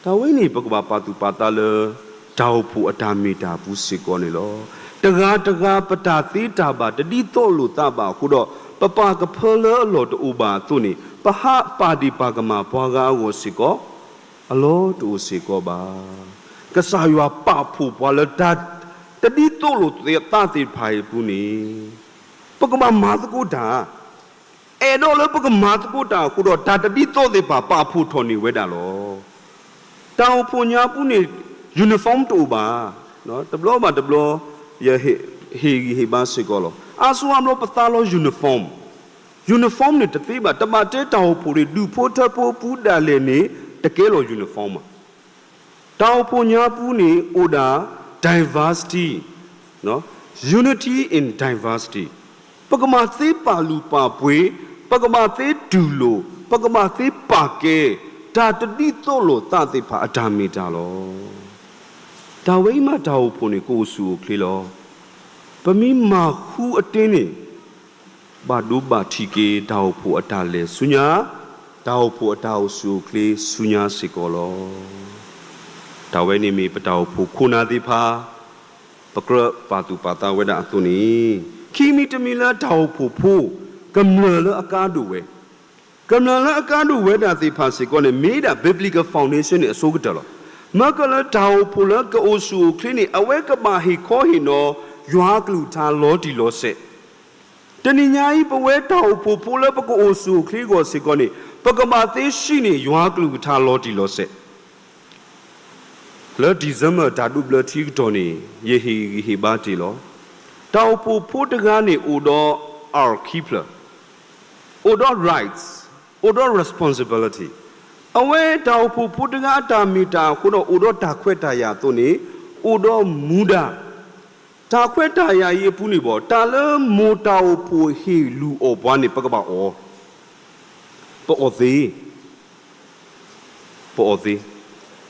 တၢ်ဝဲန့ၣ် ပကဘၣ်ပာ်သူၣ်ပာ်သးလၢ တၢ်အိၣ်ဖှိၣ်အတၢ်မ့ၢ်တၢ်ပူၤစ့ၢ်ကီးန့ၣ်လီၤ. တဂၤတဂၤပတၢ်သ့တၢ်ဘၣ်တဒ်သိးလိာ်သးဘၣ်အဃိဒီး ပပၢ်ကဖၢလၢအလီၢ်တအိၣ်ဘၣ်အသိးန့ၣ် ပဟးပာ်ဒ့ၣ်ပာ်ကမၣ်ပှၤဂၤအဂီၢ်စ့ၢ်ကီး အလီၢ်တအိၣ်စ့ၢ်ကီးဘၣ်. ကစၢ်ယွၤပာ်ဖှိၣ်ပှၤလၢတၢ်တဒ်သိးလိာ်သးသ့ၣ်တဖၣ်အံၤအပူၤန့ၣ် ပကဘၣ်မၤသကိးတၢ် အဲၣ်ဒိးလၢပကမၤသကိးတၢ်အဃိဒီး တၢ်တဒ်သိးသ့ၣ်တဖၣ်ပာ်ဖှိၣ်ထီၣ်န့ၢ်ဝဲဒၣ်လီၤ. တၢ်အိၣ်ဖှိၣ်ညါပူၤန့ၣ် uniform တအိၣ်ဘၣ်. တဘျီဘၣ်တဘျီ ယဟ့ၣ်ဂံၢ်ဟ့ၣ်ဘါစ့ၢ်ကီးလီၤ. အါစုအါဘျီပသးလီ uniform, uniform န့ၣ်တသ့ဘၣ်. တဘၣ်တဲတၢ်အိၣ်ဖှိၣ်န့ၣ် ဒူၣ်ဖိထၢဖိပူၤဒၣ်လဲာ်န့ၣ် တကဲလီၤ uniform ဘၣ်. တၢ်အိၣ်ဖှိၣ်ညါပူၤန့ၣ် အိၣ်ဒၣ် diversity, unity in diversity. ပကဘၣ်သ့ပာ်လုၢ်ပာ်ပှ့ၤ, ပကဘၣ်သ့တူၢ်လိာ်, ပကဘၣ်သ့ပာ်ကဲ တၢ်တဒ်သိးလိာ်သးသ့ၣ်တဖၣ်အတၢ်မ့ၢ်တၢ်လီၤ. တၢ်ဝဲအံၤမးတၢ်အိၣ်ဖှိၣ်န့ၣ် ကအိၣ်ဆူၣ်အိၣ်ချ့လီၤ. ပမ့ၢ်မၤဃူအတ့ၢ်န့ၣ် ဘၣ်ဒိဘၣ်ထံးက့ၤ တၢ်အိၣ်ဖှိၣ်အတၢ်လဲၤဆူညါ, တၢ်အိၣ်ဖှိၣ်အတၢ်အိၣ်ဆူၣ်အိၣ်ချ့ဆူညါစ့ၢ်ကီးလီၤ. တၢ်ဝဲန့ၣ်မ့ၢ်ပတၢ်အိၣ်ဖှိၣ်ခိၣ်နၢ်သ့ၣ်တဖၣ် ပကြၢးပာ်သူၣ်ပာ်သးဝဲဒၣ်အသိးန့ၣ်, ခံမံၤတမံၤလၢတၢ်အိၣ်ဖှိၣ်ဖိ ကမျၢၢ်လၢအကါဒိၣ်ဝဲ, ကမျၢၢ်လၢအကါဒိၣ်ဝဲဒၣ်သ့ၣ်တဖၣ်စ့ၢ်ကီးန့ၣ် မ့ၢ်ဒၣ် biblical foundation န့ၣ် အဆိကတၢၢ်လီၤ. မ့ၢ်ကလၢတၢ်အိၣ်ဖှိၣ်လၢကအိၣ်ဆူၣ်အိၣ်ချ့န့ၣ် အဝဲကဘၣ်ဟ့ၣ်ခီဟ့ၣ်နီၤ ယွၤအကလုၢ်ကထါလီၤတံၢ်လီၤဆဲး. တနံၤညါအံၤ ပဝဲတၢ်အိၣ်ဖှိၣ်ဖိလၢပကအိၣ်ဆူၣ်အိၣ်ချ့အဂီၢ်စ့ၢ်ကီးန့ၣ် ပကဘၣ်သ့ဆှံန့ၢ် ယွၤအကလုၢ်ကထါလီၤတံၢ်လီၤဆဲး လၢ December တၢ်ဒိးဘျၢထံကတီၢ်န့ၣ် ယဟ့ၣ်ဂံၢ်ဟ့ၣ်ဘါတ့ၢ်လီၤ. တၢ်အိၣ်ဖှိၣ်ဖိတဂၤန့ၣ် အိၣ်ဒီး အၣ်ခံဖျၢၣ်, အိၣ်ဒီး rights, အိၣ်ဒီး responsibility. အဝဲတၢ်အိၣ်ဖှိၣ်ဖိတဂၤအတၢ်မ့ၢ်တၢ်အဃိဒီး အိၣ်ဒီးတၢ်ခွဲးတၢ်ယာ်အသိးန့ၣ် အိၣ်ဒီးမူဒါ တၢ်ခွဲးတၢ်ယာ်အံၤအပူၤန့ၣ်ဘၣ် တၢ်လၢမိၢ်တၢ်အိၣ်ဖှိၣ်ဟ့ၣ်လုၢ်အီၣ်ပှၤန့ၣ် ပကဘၣ်အီၣ်, ပအီၣ်သ့, ပအီၣ်သ့.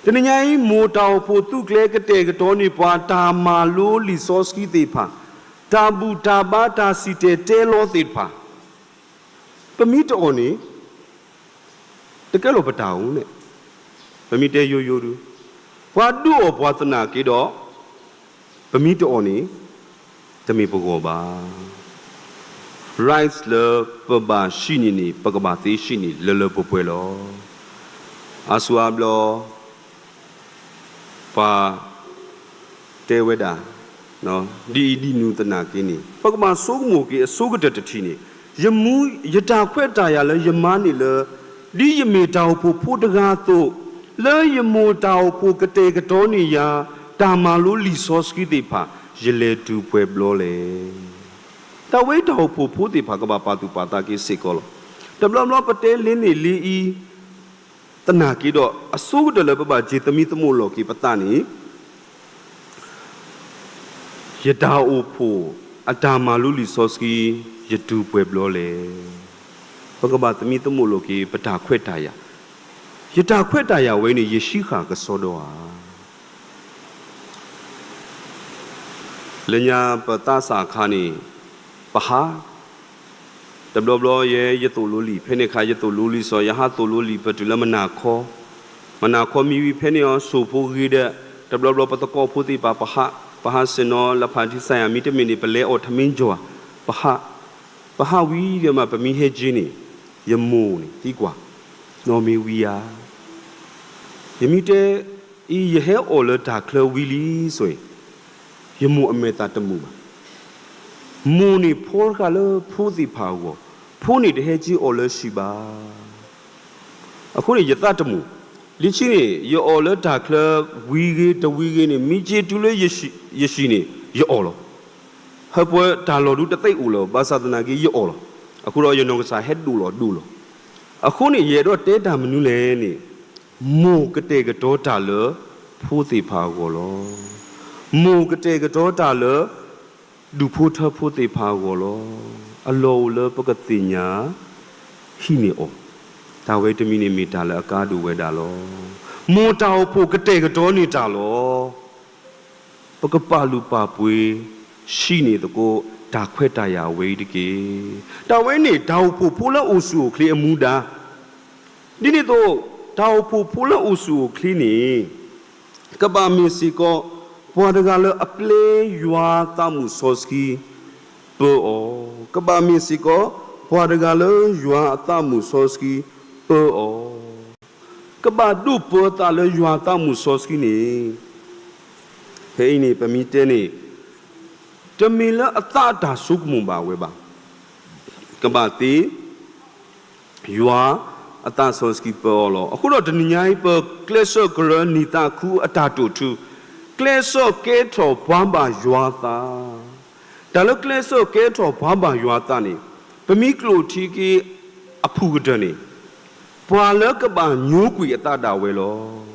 တနံၤညါအံၤ မိၢ်တၢ်အိၣ်ဖှိၣ်သူၣ်ကျဲၤကတဲာ်ကတီၤန့ၢ်ပှၤ တၢ်မၤလိလံာ်စီဆှံသ့ၣ်တဖၣ်, တၢ်ဘူၣ်တၢ်ဘါတၢ်စံၣ်တဲၤတဲလီသ့ၣ်တဖၣ်, ပမ့ၢ်တအီၣ်န့ၣ် တကဲလီၤပတၢ်အိၣ်န့ၣ်, ပမ့ၢ်တဲယိယိဒု, ပှၤဒုးအီၣ်ပှၤသနာ်က့ဒီး, ပမ့ၢ်တအီၣ်န့ၣ်, တမ့ၢ်ပဂီၢ်ဘၣ်. rights လၢပဘၣ်ဟံးန့ၢ်န့ၣ် ပကဘၣ်သ့ဟံးန့ၢ်လၢလၢပှဲၤပှဲၤလီၤ. အါစုအါဘျီ ပှၤ တဲဝဲဒၣ်, ဒ်အံၤဒ်နုၤသနာ်က့န့ၣ် ပကဘၣ်ဆိကမိၣ်က့ၤအဆိကတၢၢ်တထံၣ်န့ၣ်, ယမူ ယတၢ်ခွဲးတၢ်ယာ်လၢယမၤန့ၢ်လၢ ဒ်ယမ့ၢ်တၢ်အိၣ်ဖှိၣ်ဖိတဂၤအသိး, လၢယမိၢ်တၢ်အိၣ်ဖှိၣ်ကတဲာ်ကတီၤန့ၢ်ယၤ တၢ်မၤလိလံာ်စီဆှံသ့ၣ်တဖၣ် ယလဲၤတုၤပှဲၤဘျီလဲၣ်. တၢ်ဝဲတၢ်အိၣ်ဖှိၣ်ဖိသ့ၣ်တဖၣ်ကဘၣ်ပာ်သူၣ်ပာ်သးက့ၤစ့ၢ်ကီးလီၤ. တဘျီဘျီပတဲလၢန့ၣ်လၢအံၤ သနာ်က့ဒီး အဆိကတၢၢ်လၢပဘၣ်က့ၤသမံသမိးလီၤက့ၤပသးန့ၣ်, ယတၢ်အိၣ်ဖှိၣ်အတၢ်မၤလိလံာ်စီဆှံ ယတုၤပှဲၤဘျီလဲၣ်. ပကဘၣ်သမံသမိးလီၤက့ၤ ပတၢ်ခွဲးတၢ်ယာ်, ယတၢ်ခွဲးတၢ်ယာ်ဝဲန့ၣ် ယဟံးဃာ်ကစီဒီဧါ. လၢညါပသးစၢ်အခါန့ၣ် ပဟး, တဘျီဘျီယဲယသိၣ်လိလံာ်, ဖဲန့ၣ်အခါယသိၣ်လိလံာ်စီၤ, ယဟးသိၣ်လိလံာ်ပတုၤလၢမနၤခီ, မနၤခီမံဝံၤဖဲန့ၣ်အီၤ စိၣ်ဖိဂ့ၤဒီး, တဘျီဘျီပသကိးဖိသ့ၣ်တဖၣ် ပဟး, ပဟးဆ့ၣ်နီၤလၢဖးထံဆါယၤ မ့တမ့ၢ်န့ၣ် ပလဲၤအီၣ်ထမင်းကျော်ဧါ, ပဟး, ပဟးဝံၤဒီးမး ပမ့ၢ်ဟဲက့ၤန့ၣ် ယမိၢ်န့ၣ်သံကွၢ်, နီၢ်မ့ၢ်ဝံၤဧါ. ယမ့ၢ်တဲ အံၤ ယဟဲအီၣ်လၢတၢ်ချၢဝံၤလံဆိအံၤ, ယမိၢ်အမဲာ်သၣ်တမုာ်ဘၣ်. မိၢ်န့ၣ်ဖှီတဃာ်လၢဖိသ့ၣ်တဖၣ်အဂီၢ်, ဖိန့ၣ်တဟဲက့ၤအီၣ်လၢဟံၣ်ဘၣ်. အဃိန့ၣ် ယသးတမုာ်, လၢခံန့ၣ် ယအီၣ်လၢတၢ်ချၢဝံၤဂ့ၤတဝံၤဂ့ၤန့ၣ် မ့ၢ်က့ၤတုၤလၢယဟံၣ်န့ၣ် ယအီၣ်လီၤ. ဟၢပှဲၤတၢ်လီၢ်ဒုတသ့အိၣ်လၢၤ ဘၣ်ဆၣ်သနာ်က့ယအီၣ်လီၤ. အဃိဒီးယနီၢ်ကစၢ်ဟဲဒိၣ်လီၤဒိၣ်လီၤ. အဃိန့ၣ် ယအဲၣ်ဒိးတဲတၢ်မနုၤလဲၣ်န့ၣ်, မိၢ်ကတဲာ်ကတီၤတၢ်လၢဖိသ့ၣ်တဖၣ်အဂီၢ်လီၤ. မိၢ်ကတဲာ်ကတီၤတၢ်လၢ ဒူၣ်ဖိထၢဖိသ့ၣ်တဖၣ်အဂီၢ်လီၤ. အလီၢ်အိၣ်လၢပကသ့ၣ်ညါ ဟံးန့ၢ်အီၤ, တၢ်ဝဲတမံၤန့ၣ်မ့ၢ်တၢ်လၢအကါဒိၣ်ဝဲဒၣ်လီၤ. မိၢ်တၢ်အိၣ်ဖှိၣ်ကတဲာ်ကတီၤန့ၢ်တၢ်လီၤ. ပကပာ်လုၢ်ပာ်ပှ့ၤ ဟံးန့ၢ်သကိး တၢ်ခွဲးတၢ်ယာ်အဝဲအံၤတက့ၢ်. တၢ်ဝဲန့ၣ် တၢ်အိၣ်ဖှိၣ်ဖိလၢအိၣ်ဆူၣ်အိၣ်ချ့အမူဒါ ဒ်န့ၣ်အသိး တၢ်အိၣ်ဖှိၣ်ဖိလၢအိၣ်ဆူၣ်အိၣ်ချ့န့ၣ် ကဘၣ်မ့ၢ်စ့ၢ်ကီး ပှၤတဂၤလၢအပျဲယွၤသးမုၢ်စီဆှံ ပၢအီၤ, ကဘၣ်မ့ၢ်စ့ၢ်ကီး ပှၤတဂၤလၢယွၤအသးမုၢ်စီဆှံ ပၢအီၤ, ကဘၣ်ဒိးပၢသးလၢယွၤသးမုၢ်စီဆှံန့ၣ် ဖဲအံၤန့ၣ် ပမ့ၢ်တဲန့ၣ် တမ့ၢ်လၢအသးအတၢ်ဆိကမိၣ်ဘၣ်ဝဲဘၣ်. ကဘၣ်သ့ ယွၤအသးစီဆှံပၢအီၤလီၤ. အဃိဒီးတနံၤညါအံၤ ပကျဲးစၢးကရၢနံၣ်သးခုအတၢ်တိာ်ထူ, ကျဲးစၢးကဲထီၣ်ပှၤဘၣ်ယွၤအသး, တၢ်လၢကျဲးစၢးကဲထီၣ်ပှၤဘၣ်ယွၤအသးန့ၣ် ပမ့ၢ်ကျိၣ်ထံက့ၤအဖုၣ်ကတၢၢ်န့ၣ် ပှၤလၢကဘၣ်ညိကွံာ်အသးဒၣ်ဝဲလီၤ.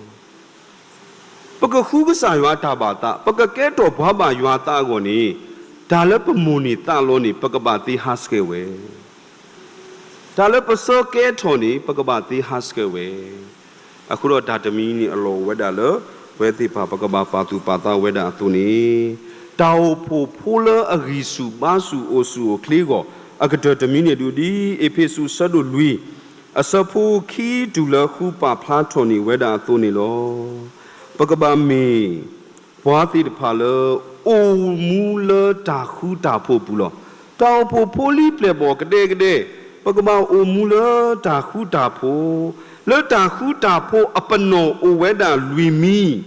ပကဃုကစၢ်ယွၤအတၢ်ဘၣ်သး, ပကကဲထီၣ်ပှၤဘၣ်ယွၤအသးအဂီၢ်န့ၣ်, တၢ်လၢပမိၣ်န့ၢ်သးလီန့ၣ် ပကဘၣ်သ့ဟးဆှဲးဝဲ, တၢ်လၢပဆၢကဲထီၣ်န့ၣ် ပကဘၣ်သ့ဟးဆှဲးဝဲ. အဃိဒီးတၢ်တမံၤန့ၣ်အလီၢ်အိၣ်ဝဲဒၣ်လၢ ပဝဲသ့ၣ်တဖၣ်ပကဘၣ်ပာ်သူၣ်ပာ်သးဝဲဒၣ်အသိးန့ၣ်, တၢ်အိၣ်ဖှိၣ်ဖိလၢအဂံၢ်ဆူၣ်ဘါဆူၣ်အိၣ်ဆူၣ်အိၣ်ချ့အဂီၢ် အကတၢၢ်တမံၤန့ၣ်ဒုး ဒ်အ့းဖ့းစူးဆၢဒိၣ်လွံၢ် အဆၢဖိခံတုၤလၢဃုပာ်ဖျါထီၣ်န့ၢ်ဝဲဒၣ်အသိးန့ၣ်လီၤ. ပကဘၣ်မ့ၢ် ပှၤသ့ၣ်တဖၣ်လၢ အိၣ်မူလၢတၢ်ဃူတၢ်ဖိးအပူၤလီၤ. တၢ်အိၣ်ဖှိၣ်ဖိလံပျဲၢ်ဘီၣ်ကဒဲကဒဲ, ပကဘၣ်အိၣ်မူလၢတၢ်ဃူတၢ်ဖိး, လၢတၢ်ဃူတၢ်ဖိးအပနီၣ်အိၣ်ဝဲဒၣ်လွံၢ်မံၤ,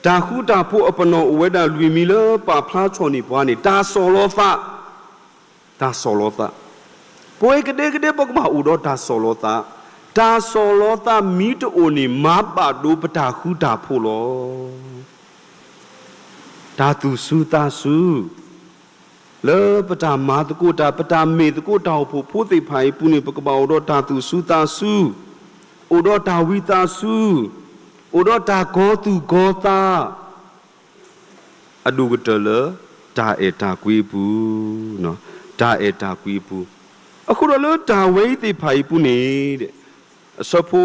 တၢ်ဃူတၢ်ဖိးအပနီၣ်အိၣ်ဝဲဒၣ်လွံၢ်မံၤလၢပာ်ဖျါထီၣ်န့ၢ်ပှၤန့ၣ် တၢ်စီၢ်လီၤသး တၢ်စီၢ်လီၤသး, ပဝဲကဒဲကဒဲပကဘၣ်အိၣ်ဒီးတၢ်စီၢ်လီၤသး, တၢ်စီၢ်လီၤသးမ့ၢ်တအိၣ်န့ၣ် မၤဘၣ်ဒိပတၢ်ဃူတၢ်ဖိးလီၤ. တၢ်သူၣ်စူၤသးစူၤ, လၢပတၢ်မၤသကိးတၢ် ပတၢ်မ့ၢ်သကိးတၢ်အိၣ်ဖှိၣ်ဖိသ့ၣ်တဖၣ်အံၤအပူၤန့ၣ် ပကဘၣ်အိၣ်ဒီးတၢ်သူၣ်စူၤသးစူၤ, အိၣ်ဒီးတၢ်ဝံသးစူၤ, အိၣ်ဒီးတၢ်ကီၤသူၣ်ကီၤသး အဒိၣ်ကတၢၢ်လၢ တၢ်အဲၣ်တၢ်ကွံအပူၤ, တၢ်အဲၣ်တၢ်ကွံအပူၤ, အဃိဒီးလၢတၢ်ဝဲအံၤသ့ၣ်တဖၣ်အံၤအပူၤန့ၣ်, အဆၢဖိ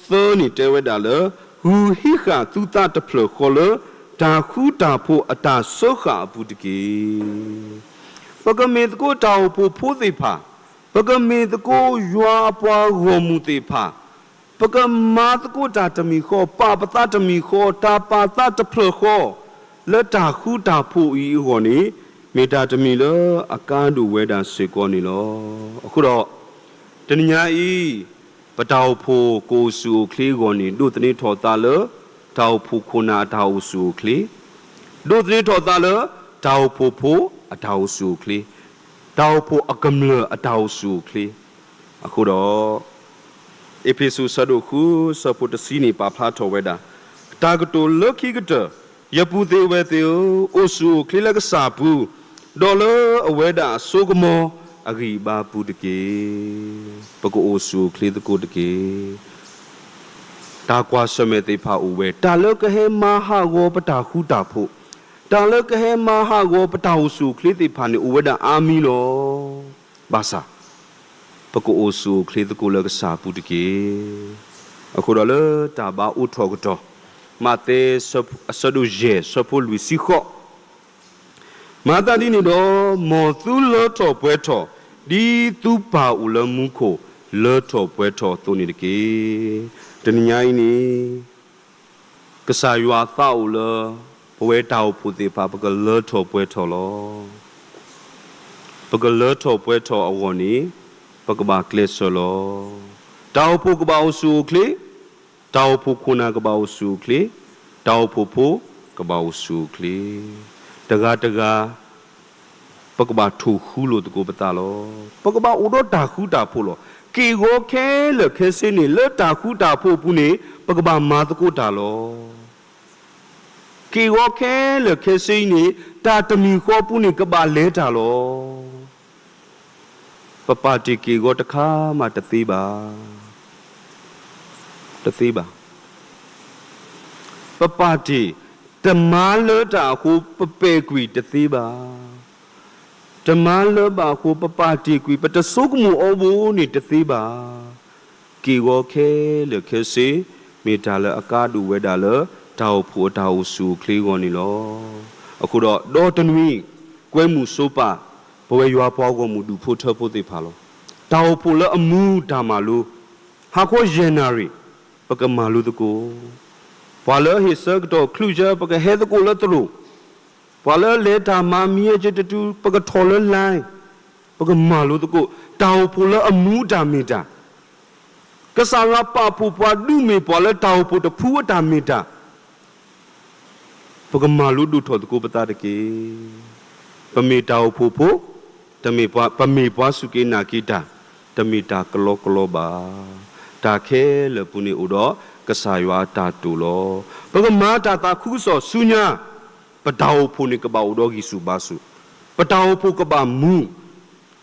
သၢန့ၣ်တဲဝဲဒၣ်လၢ ဂုၢ်ဟံးဃာ်သုသးတဖျၢၣ်ဃီလၢ တၢ်ဃူတၢ်ဖိးအတၢ်စၢဃာ်အပူၤတက့ၢ်. ပကမ့ၢ်သကိးတၢ်အိၣ်ဖှိၣ်ဖိသ့ၣ်တဖၣ်, ပကမ့ၢ်သကိးယွၤအပှၤဂီၢ်မုၢ်သ့ၣ်တဖၣ် ပကမၤသကိးတၢ်တမံၤဃီ, ပာ်ပသးတမံၤဃီ, တၢ်ပာ်သးတဖျၢၣ်ဃီ, လၢတၢ်ဃူတၢ်ဖိးအံၤအဂီၢ်န့ၣ်, မ့ၢ်တၢ်တမံၤလၢအကါဒိၣ်ဝဲဒၣ်စ့ၢ်ကီးန့ၣ်လီၤ. အဃိဒီး, တနံၤညါအံၤ, ပတၢ်အိၣ်ဖှိၣ်ကအိၣ်ဆူၣ်အိၣ်ချ့အဂီၢ်န့ၣ်, ဒိးသန့ၤထီၣ်သးလၢ တၢ်အိၣ်ဖှိၣ်ခိၣ်နၢ်အတၢ်အိၣ်ဆူၣ်အိၣ်ချ့, ဒိးသန့ၤထီၣ်သးလၢ တၢ်အိၣ်ဖှိၣ်ဖိအတၢ်အိၣ်ဆူၣ်အိၣ်ချ့, တၢ်အိၣ်ဖှိၣ်အကမျၢၢ်အတၢ်အိၣ်ဆူၣ်အိၣ်ချ့, အဃိဒီး အ့းဖ့းစူး အဆၢဒိၣ်ဃု အဆၢဖိတဆံန့ၣ် ပာ်ဖျါထီၣ်ဝဲဒၣ်, တၢ်ကတိၤလၢခံကတၢၢ်, ယပုၢ်သ့ၣ်ဝဲၢ်သ့ၣ်ဧၢ, အိၣ်ဆူၣ်အိၣ်ချ့လၢကစၢ်အပူၤ, ဒီးလၢအဝဲဒၣ်အစိကမီၤအဂံၢ်အဘါပူၤတက့ၢ်. ပကအိၣ်ဆူၣ်အိၣ်ချ့သကိးတက့ၢ်. တၢ်ကွၢ်ဆၢၣ်မဲာ်သ့ၣ်တဖၣ်အိၣ်ဝဲ, တၢ်လၢကဟဲမၤဟးဂီၤပတၢ်ဃူတၢ်ဖိး, တၢ်လၢကဟဲမၤဟးဂီၤပတၢ်အိၣ်ဆူၣ်အိၣ်ချ့သ့ၣ်တဖၣ်န့ၣ် အိၣ်ဝဲဒၣ်အါမံၤလီၤ. ဘၣ်ဆၣ် ပကအိၣ်ဆူၣ်အိၣ်ချ့သကိးလၢကစၢ်အပူၤတက့ၢ်. အဃိဒီးလၢတၢ်ဘါအိၣ်ထီၣ်ကတီၢ်, မးသဲ အဆၢဒိၣ်ယဲၢ် အဆၢဖိလွံၢ်ဆံဃိး, မၤသးဒ်န့ၣ်ဒီး, မ်သုလၢထီၣ်ပှဲၤထီၣ်, ဒ်သုပၢ်အိၣ်လၢမူခိၣ်လၢထီၣ်ပှဲၤထီၣ်အသိးန့ၣ်တက့ၢ်. တနံၤညါအံၤန့ၣ် ကစၢ်ယွၤအသးအိၣ်လၢ ပဝဲတၢ်အိၣ်ဖှိၣ်သ့ၣ်တဖၣ် ပကလၢထီၣ်ပှဲၤထီၣ်လီၤ. ပကလၢထီၣ်ပှဲၤထီၣ်အဂီၢ်န့ၣ် ပကဘၣ်ကျဲးစၢးလီၤ. တၢ်အိၣ်ဖှိၣ်ကဘၣ်အိၣ်ဆူၣ်အိၣ်ချ့, တၢ်အိၣ်ဖှိၣ်ခိၣ်နၢ်ကဘၣ်အိၣ်ဆူၣ်အိၣ်ချ့, တၢ်အိၣ်ဖှိၣ်ဖိကဘၣ်အိၣ်ဆူၣ်အိၣ်ချ့, တဂၤတဂၤ ပကဘၣ်ထိၣ်ဃူလိာ်သကိးပသးလီၤ. ပကဘၣ်အိၣ်ဒီးတၢ်ဃူတၢ်ဖိးလီၤ. က့ၢ်ဂီၤခဲလၢာ်ခဲဆ့န့ၣ် လၢတၢ်ဃူတၢ်ဖိးအပူၤန့ၣ် ပကဘၣ်မၤသကိးတၢ်လီၤ. က့ၢ်ဂီၤခဲလၢာ်ခဲဆ့အံၤန့ၣ် တၢ်တမံၤဃီအပူၤန့ၣ် ကဘၣ်လဲၤတၢ်လီၤ. ပပာ်တ့ၢ်က့ၢ်ဂီၤတခါမးတသ့ဘၣ်. တသ့ဘၣ်. ပပာ်တ့ၢ်, တမၤလၢတၢ်အဃိ ပပဲာ်ကွံာ်တသ့ဘၣ်. တမၤလၢၤဘၣ်အဃိ ပပာ်တ့ၢ်ကွံာ် ပတဆိကမိၣ်အီၤဘၣ်န့ၣ်တသ့ဘၣ်. က့ၢ်ဂီၤခဲလၢာ်ခဲဆ့ မ့ၢ်တၢ်လၢအကါဒိၣ်ဝဲဒၣ်လၢ တၢ်အိၣ်ဖှိၣ်အတၢ်အိၣ်ဆူၣ်အိၣ်ချ့အဂီၢ်န့ၣ်လီၤ. အဃိဒီး ဒီတနွံ ကွဲမုာ်ဆိပာ် ပဝဲယွၤပှၤဂီၢ်မုၢ်ဒူၣ်ဖိထၢဖိသ့ၣ်တဖၣ်လီၤ. တၢ်အိၣ်ဖှိၣ်လၢအမူတၢ်မၤလိ, ဟါခီယဲၢ်နၣ်ရံၣ် ပကမၤလိသကိး, ပှၤလၢဟ့ၣ်ဆၢကတီၢ်ချုးဆၢ ပကဟဲသကိးလၢသရိာ်, ပှၤလၢလဲၤတၢ်မၤမံၤအကတတုၤ ပကထီၣ်လၢ line, ပကမၤလိသကိး တၢ်အိၣ်ဖှိၣ်လၢအမူတၢ်မ့ၢ်တၢ်, ကစၢ်ယွၤပာ်ဖှိၣ်ပှၤဒုးမ့ၢ်ပှၤလၢတၢ်အိၣ်ဖှိၣ်တဖုအတၢ်မ့ၢ်တၢ် ပကမၤလိဒိၣ်ထီၣ်သကိးပသးတက့ၢ်. ပမ့ၢ်တၢ်အိၣ်ဖှိၣ်ဖိ, တမ့ၢ်ပှၤ, ပမ့ၢ်ပှၤစူၢ်က့ၤနာ်က့ၤတၢ်, တမ့ၢ်တၢ်ကလီကလီဘၣ်. တၢ်ခဲလၢာ်အပူၤန့ၣ်အိၣ်ဒီးကစၢ်ယွၤအတၢ်တိာ်လီၤ. ပကမၤတၢ်သးခုကစီၣ်ဆူညါ, ပတၢ်အိၣ်ဖှိၣ်န့ၣ်ကဘၣ်အိၣ်ဒီးဂံၢ်ဆူၣ်ဘါဆူၣ်, ပတၢ်အိၣ်ဖှိၣ်ကဘၣ်မူ,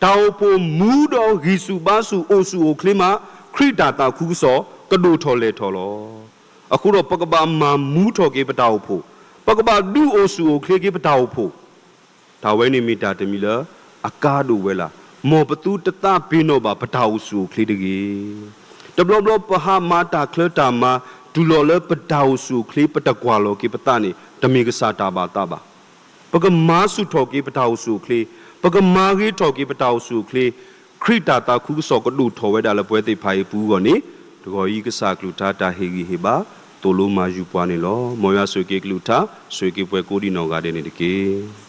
တၢ်အိၣ်ဖှိၣ်မူဒီးဂံၢ်ဆူၣ်ဘါဆူၣ်အိၣ်ဆူၣ်အိၣ်ချ့မး, ခရံာ်တၢ်သးခုကစီၣ်ကဒိၣ်ထီၣ်လဲၢ်ထီၣ်လီၤ. အဃိဒီးပကဘၣ်မၤမူထီၣ်က့ၤပတၢ်အိၣ်ဖှိၣ်, ပကဘၣ်ဒုးအိၣ်ဆူၣ်အိၣ်ချ့က့ၤပတၢ်အိၣ်ဖှိၣ်, တၢ်ဝဲန့ၣ်မ့ၢ်တၢ်တမံၤလၢအကါဒိၣ်ဝဲလၢ်, မ်ပသုတသးပ့ၤနီၣ်ဘၣ်ပတၢ်အိၣ်ဆူၣ်အိၣ်ချ့တဂ့ၤ. တဘျီဘျီပဟးမၤတၢ်ချၢတၢ်မၤ တုၤလီၤလၢပတၢ်အိၣ်ဆူၣ်အိၣ်ချ့ ပတကွၢ်လီၤက့ၤပသးန့ၣ် တမ့ၢ်ကစၢ်တၢ်ဘၣ်သးဘၣ်. ပကမၤဆူၣ်ထီၣ်က့ၤပတၢ်အိၣ်ဆူၣ်အိၣ်ချ့, ပကမၤဂ့ၤထီၣ်က့ၤပတၢ်အိၣ်ဆူၣ်အိၣ်ချ့, ခရံာ်တၢ်သးခုကစီၣ်ကဒိၣ်ထီၣ်ဝဲဒၣ်လၢပဝဲသ့ၣ်တဖၣ်အံၤအပူၤအဂီၢ်န့ၣ်, တဂီၤအံၤကစၢ်အကလုၢ်ကထါတၢ်ဟ့ၣ်ဂံၢ်ဟ့ၣ်ဘါ သိၣ်လိမၤယူၤပှၤန့ၣ်လီၤ. မ်ယွၤဆိၣ်ဂ့ၤက့ၤကလုၢ်ကထါ, ဆိၣ်ဂ့ၤက့ၤပှၤကိးဒံးနီၢ်ဂၤဒဲးန့ၣ်တက့ၢ်.